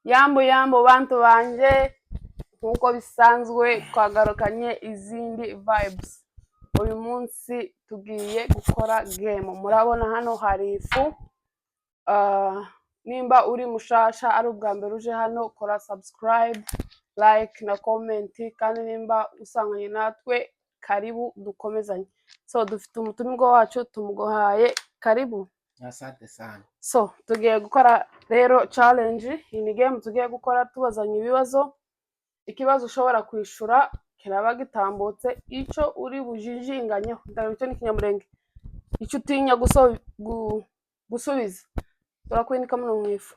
Yambu yambu bantu banje, nk'uko bisanzwe twagarukanye izindi vibes. Uyu munsi tugiye gukora game. Murabona hano hari ifu. Nimba uri mushasha, ari ubwa mbere uje hano, kora subscribe, like na comment. Kandi nimba usanganye natwe, karibu dukomezanye. So dufite umutumirwa wacu, tumuguhaye karibu. Asante sana. So tugiye gukora rero challenge. Iyi ni game tugiye gukora, tubazanya ibibazo. Ikibazo ushobora kwishura kiraba gitambutse, icyo uri bujijinganyeho, ndabona icyo ni Ikinyamurenge, icyo utinya gusubiza, turakwinika muno mu ifu.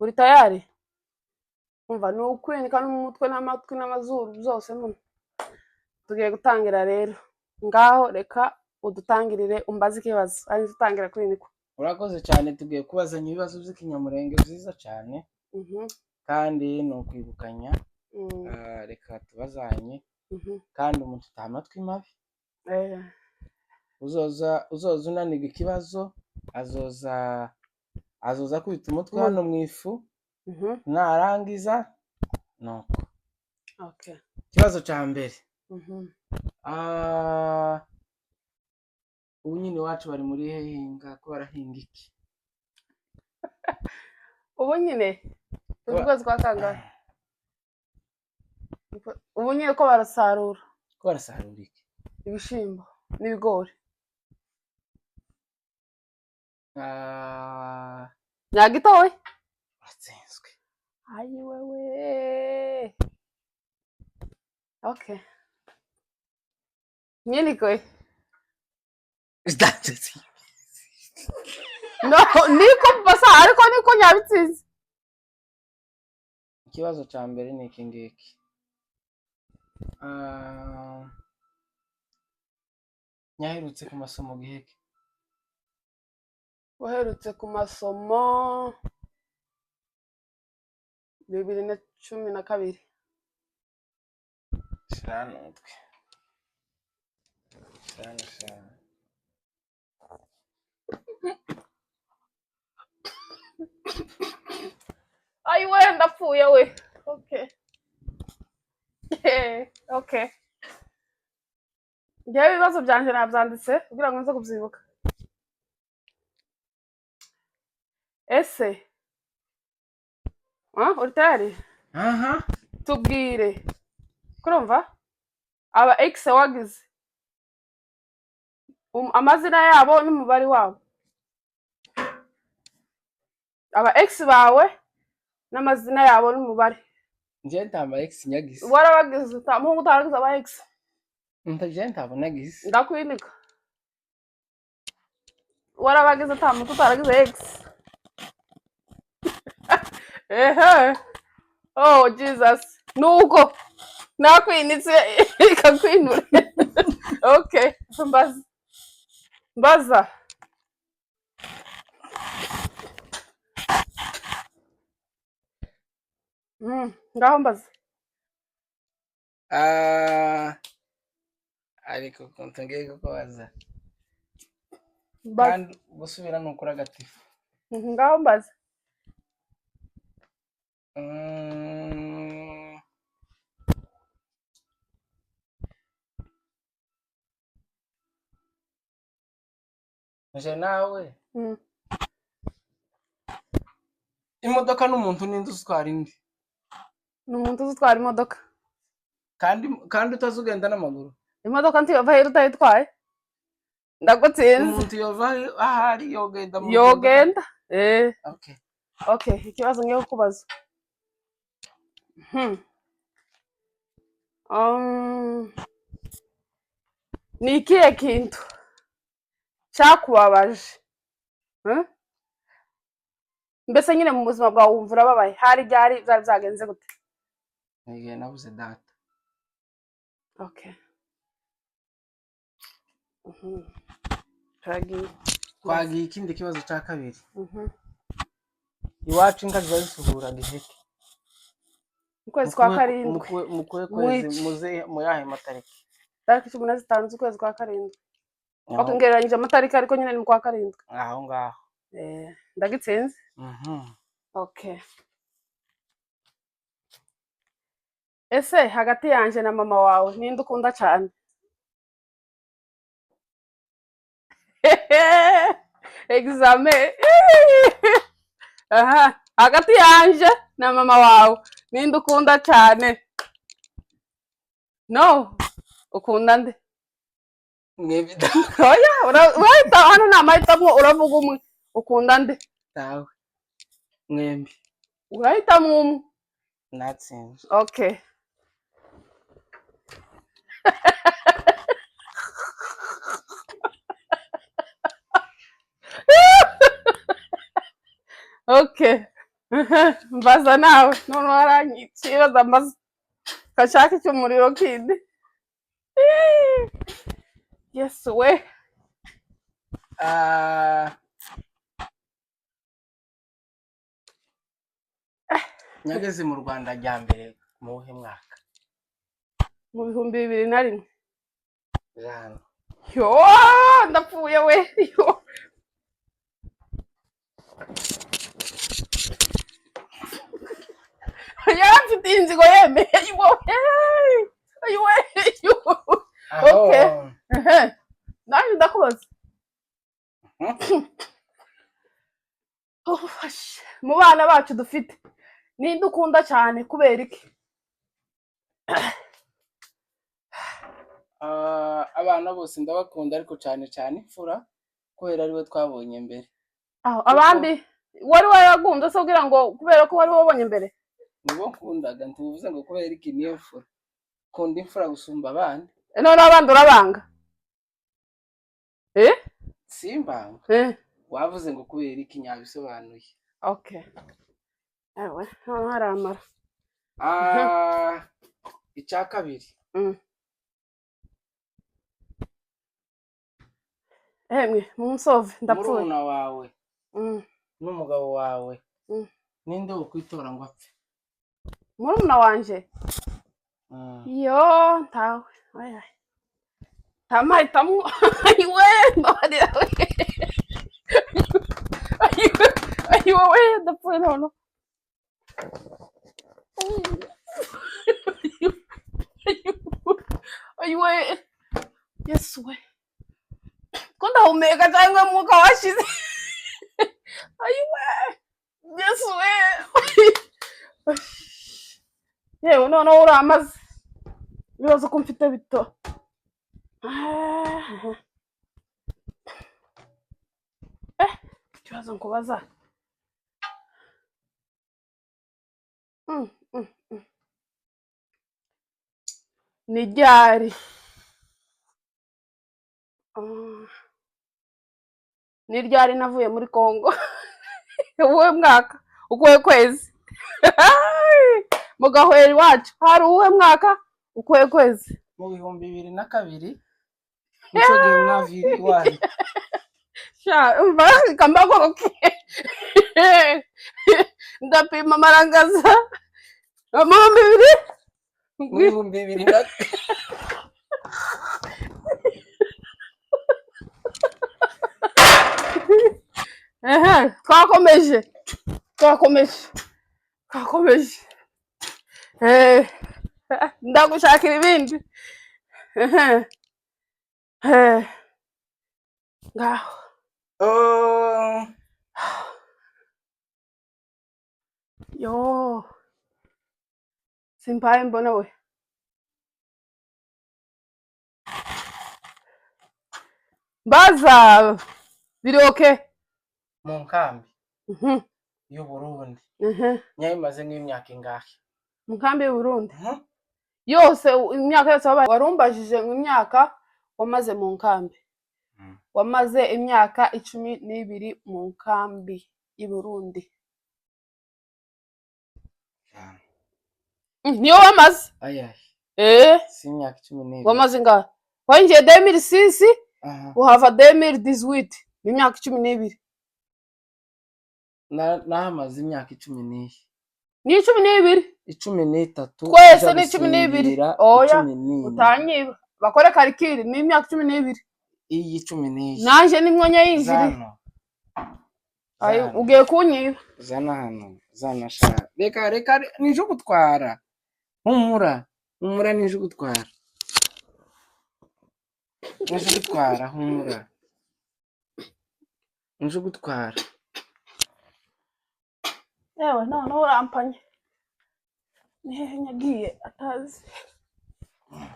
Uri tayari? Umva, ni ukwinika n'umutwe n'amatwi n'amazuru byose muno. Tugiye gutangira rero. Ngaho reka udutangirire, umbaze ikibazo ari utangira kwinikwa. Urakoze cyane. Tugiye kubazanya ibibazo by'Ikinyamurenge byiza cyane kandi ni ukwibukanya. Reka tubazanye kandi umuntu utaha amatwi mabi. Uzoza unanirwa ikibazo azoza akubita umutwe hano mu ifu, narangiza nuko. Ikibazo cya mbere. Ubu nyine iwacu bari muri hehinga, ko barahinga iki? Ubu nyine turi mu kwezi kwa kangahe? Ubu nyine ko barasarura. Ko barasarura iki? Ibishyimbo n'ibigori. Nyagitowe. Uratsinzwe. Ayi wewe, okay, nyine kwe. No niko basa, ariko niko nyabitsinze. Ikibazo cya mbere ni iki ngiki. Nyaherutse ku masomo giheke? Waherutse ku masomo 2012. Shira hano umutwe, shira hano, shira hano. Ayi we, ndapfuye we. Okay, njyewe ibibazo byanje nabyanditse kugira ngo nze kubyibuka. Ese uri tayari? Aha. Tubwire, kurumva, aba ex wagize, amazina yabo n'umubare wabo. Aba ex bawe n'amazina yabo n'umubare. Njye nta ma ex nyagize. Warabagize, muhungu utaragize aba ex? Njye ntabwo nagize. Ndakwinika, warabagize, nta muntu utaragize ex. Ehe, oh Jesus, nuko nakwinitse ikakwinura. Okay, mbaza, mbaza. Ngaho mbaza. Ariko ukuntu ngiye kukubaza Mbaza. Kandi gusubira ni ukuri agatifu. Ngaho mbaza. Nje nawe imodoka n'umuntu, ninde uzitwara indi? Ni umuntu uzi utwara imodoka. Kandi utazugenda n'amaguru. Imodoka ntiyova hera utayitwaye. Ndagutsinze. Umuntu yova ahari yogenda mu Yogenda, eh. Okay. Okay, ikibazo ngiye kukubaza. Ni ikihe kintu cyakubabaje? Hmm? Mbese nyine mu buzima bwawe wumva urababaye, hari ryari, byari byagenze gute? Igihe nabuze data. Okay. Turagiye. Twagiye ikindi kibazo cya kabiri. Iwacu inka ziba zisuhuraga iheke? Mu kwezi kwa karindwi. Mu kuhe kwezi? Mwiki. Muze mu yahe matariki? Tariki 15 z'ukwezi kwa karindwi. Okay, ngereranyije amatariki, ariko nyine ni mu kwa karindwi. Aho ngaho. Eh, ndagitsinze. Okay. Ese hagati yanje na mama wawe ninde ukunda cyane? Examen. Aha, hagati yanje na mama wawe ninde ukunda cyane? No, ukunda nde? Mwebwe. Oya, urahita hano ni amahitamo, uravuga umwe. Ukunda nde? Tawe, mwembi. Urahitamo umwe. Natsinze. Okay. Okay. Mbaza nawe noneho aranyica, mbaza kashaka icy'umuriro kindi. Yesu we! Ah, nyageze mu Rwanda rya mbere mu wuhe mwaka? Mu 2001. Jana. Yo, ndapfuye we! Yo. Yaramfitiye inzigo yemeye. Ayiwe, ayiwe! Aho. Okay. Nanjye ndakubaza. Ufashe. Mu bana bacu dufite ninde ukunda cyane, kubera iki? Ah, abana bose ndabakunda, ariko cyane cyane imfura kubera ariwe twabonye mbere. Aho abandi wari waragunze se kugira ngo kubera ko wari wabonye mbere? Nibo nkundaga, ntuvuze ngo kubera iki, niyo mfura, kunda imfura gusumba abandi. Noneho abandi urabanga, eh? Simbanga. Eh. Wavuze ngo kubera iki, nyabisobanuye. Okay, ewe noneho haramara. Ah, icya kabiri. Emwe munsove, ndapfuye. Murumuna wawe n'umugabo wawe, ninde wokwitora ngo apfe? Murumuna wanje? Yo, ntawe. Oya, nta mahitamo. Ayiwe, mbabarira we! Ayiwe, ayiwe we, ndapfuye noneho! Ayiwe, Yesu we! Ko ndahumeka cyangwa umwuka washize? Ayiwe, Yesu we! Yewe, noneho uramaze ibibazo ko mfite bito. Ah. Eh, ikibazo nkubaza. Ni ryari? Ah. Ni ryari navuye muri Congo? Uwuhe mwaka? Ukuhe kwezi? Mu gahwera iwacu hari uwuhe mwaka? Ukuhe kwezi? Mu 2002, nicyo gihe mwavira iwanyu. Sha, umva, reka mbagoroke, ndapima amarangaza mu 2000. Mu 2000 na Ehe, twakomeje, twakomeje, twakomeje. Eh, ndagushakira ibindi. Ehe. Eh, ngaho. Oh, Yo, simpaye mbona we. Mbaza biri okay. Mu nkambi y'u Burundi nyayimaze nk'imyaka ingahe? Mu nkambi y'u Burundi yose, imyaka yose wabaye, warumbajije ngo imyaka wamaze mu nkambi? Wamaze imyaka 12 mu nkambi y'i Burundi. Cyane. Niyo wamaze? Ayayi. Eh. Si imyaka 12. Wamaze ingahe? Winjiye 2006, uhava 2018, ni imyaka 12. Nahamaze imyaka 11. Ni 12. 13. Twese Uja ni 12. gusingira Oya, 14. utanyiba, bakore calcul, ni imyaka 12. Iyi 14. Nanje nimwo nyayinjiri. Zano. Ayo, Zano. ugiye kunyiba. Zana hano, zana sha, reka, reka, nije gutwara. Humura, humura, nije ugutwara, nije ugutwara, humura, nije ugutwara. Yewe, noneho urampanye. Ni hehe nyagiye atazi?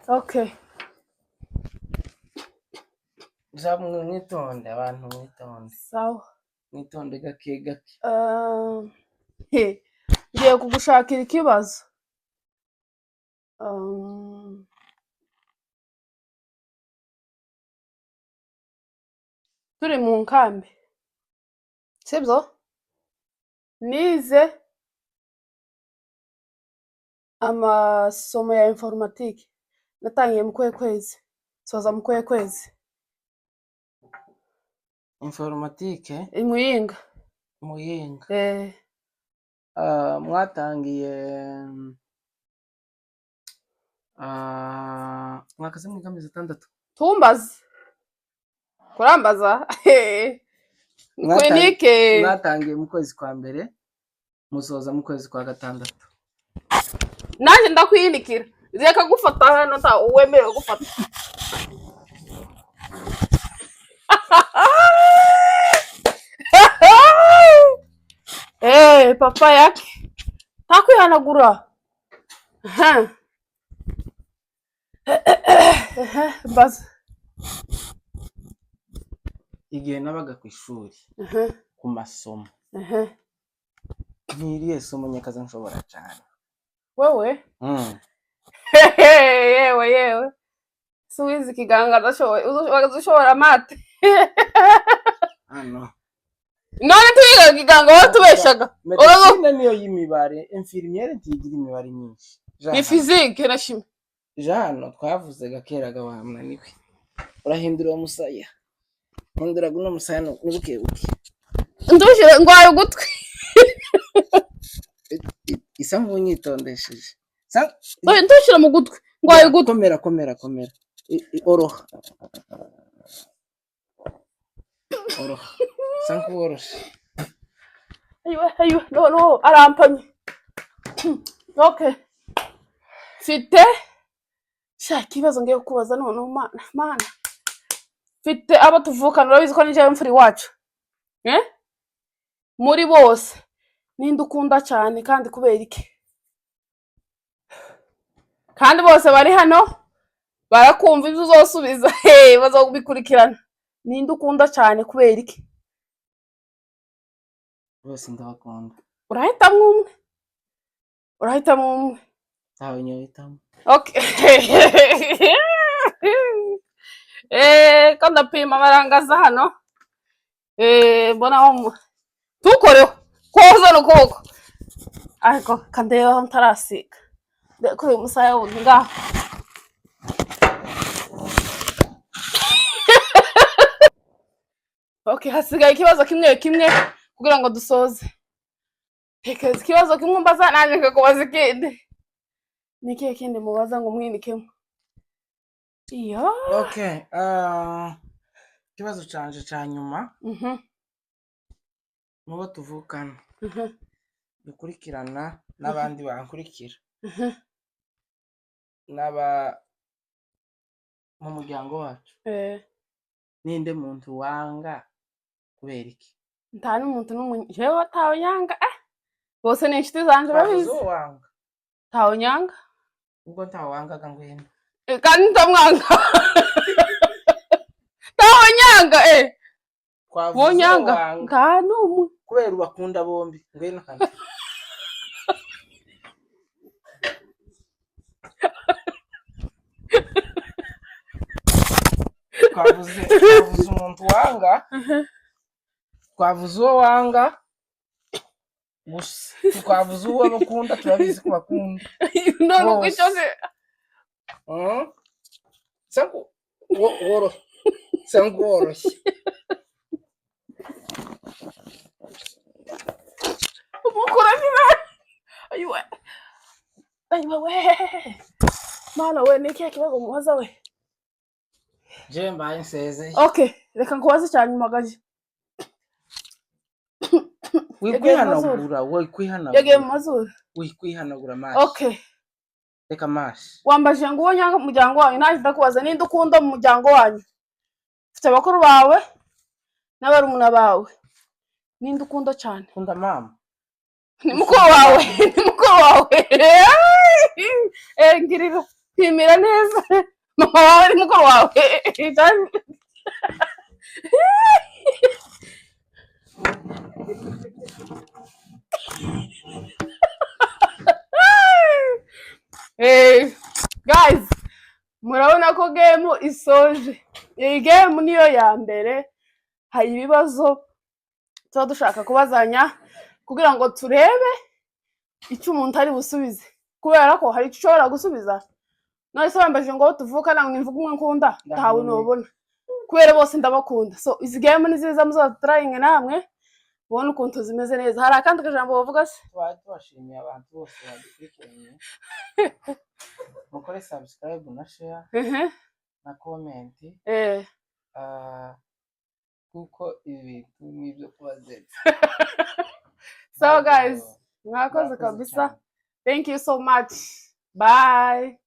Okay. Zamwe mwitonde, abantu mwitonde. Sawa. Mwitonde gake gake. He, ngiye kugushakira ikibazo. Turi mu nkambi, sibyo? Nize amasomo ya informatique, natangiye mu kuhe kwezi, soza mu kuhe kwezi? Informatique? I Muyinga. Muyinga? Eh. Ah, mwatangiye mwakaze mwiga amezi 6. Tumbaze, kurambaza kwinike. Mwatangiye mu kwezi kwa mbere, musoza mu kwezi kwa gatandatu. Nanjye ndakwiyinikira, reka gufata hano, nta uwemerewe gufata. Papa yake ntakwihanagura. Aha. Mbaza. Igihe nabaga ku ishuri, ku masomo, ntiriye somo nyakaza nshobora cyane? Wewe? Yewe yewe, si wize ikiganga adashoboye ushobora maths? Hano. None tuyiga ikiganga wowe tubeshaga. Médecine niyo y'imibare, infirmière ntigira imibare myinshi. Ni physique na chimie. Jano twavuze gakeraga wamunaniwe, urahindura uwo musaya, hindura guno musaya nubuke buke. Ndushire, ngwaye ugutwi. Isa nk'unyitondesheje. Oya, ndushire mu gutwi, ngwaye ugutwi. Komera, komera, komera. Oroha, oroha, sa nk'uworoshe. Ayiwe, ayiwe, noneho arampamye. Okay, mfite sha ikibazo ngiye kukubaza noneho. Mana, mana, mfite abo tuvukana, urabizi ko ninjyewe mfura iwacu, eh? Muri bose ninde ukunda cyane kandi kubera iki? Kandi bose bari hano barakumva ibyo uzosubiza. Hey, bazobikurikirana. Ninde ukunda cyane, kubera iki? Bose ndabakunda. Urahitamo umwe, urahitamo umwe. Ntawe nyohitamo. Okay. Ko ndapima barangaza hano. Mbona aho tukoreho koza n'ukuboko, ariko kandeba aho ntarasiga. Kuri uyu musaya wundi ngaho. Okay, hasigaye ikibazo kimwe kimwe kugira ngo dusoze. Tekereza ikibazo kimwe mbaza, nanjye nkakubaza ikindi. Ni ikihe kindi mubaza ngo mwinikemo iyo? Okay, ikibazo canje ca nyuma: mubo tuvukana, dukurikirana n'abandi bankurikira, n'aba mu muryango wacu, ninde muntu wanga, kubera iki? Nta n'umuntu n'umwe jewe, tawe nyanga, bose ni inshuti zanje. Twavuze Urabizi. uwo wanga. Tawe nyanga. Ubwo ntawe wangaga, ngwino. Kandi ndamwanga, tawe nyanga, Twavuze bo uwo nyanga. wanga. Nta n'umwe. Kubera ubakunda bombi, ngwino hano. Twavuze umuntu wanga, twavuze uwo wanga gusa, twavuze uwo bakunda, turabizi ko bakunda. None ubwo Bose. icyo se? Sa woroshye, sa nk'uworoshye. Umukura niba, ayiwe, ayiwe we, mana we, ni ikihe kibazo mubaza we? Je mbaye nsezeye. Okay, reka nkubaze icya nyuma gaje. Wikwihanagura, Yagiye mu wikwihanagura. mazuru. Wikwihanagura amaso. Okay. Reka mashi. Wambajije ngo uwo nyanga mu muryango wanyu, nanjye ndakubaza: ninde ukunda mu muryango wanyu? Ufite bakuru bawe n'abarumuna bawe, ninde ukunda cyane? Kunda mama. Ni mukuru wawe, ni mukuru wawe. Ngirira pimira neza, mama wawe ni mukuru wawe. Guys, murabona ko game isoje. Iyi game niyo ya mbere. Hari ibibazo tuba dushaka kubazanya kugira ngo turebe icyo umuntu ari busubize, kubera ko hari icyo ushobora gusubiza. None se wambajije ngo aho tuvuka, ntabwo nimvuga umwe nkunda, ntawe nubona, kubera bose ndabakunda. So izi game ni nziza, muzaturayinge namwe mubone ukuntu zimeze neza. Hari akandi kajambo bavuga se? Tuba tubashimiye abantu bose badukurikiranye. Mukore subscribe na share na comment. Kuko ibi bintu ni ibyo kubazetsa. So guys, mwakoze Mwakoze kabisa. Cyane. Thank you so much, bye.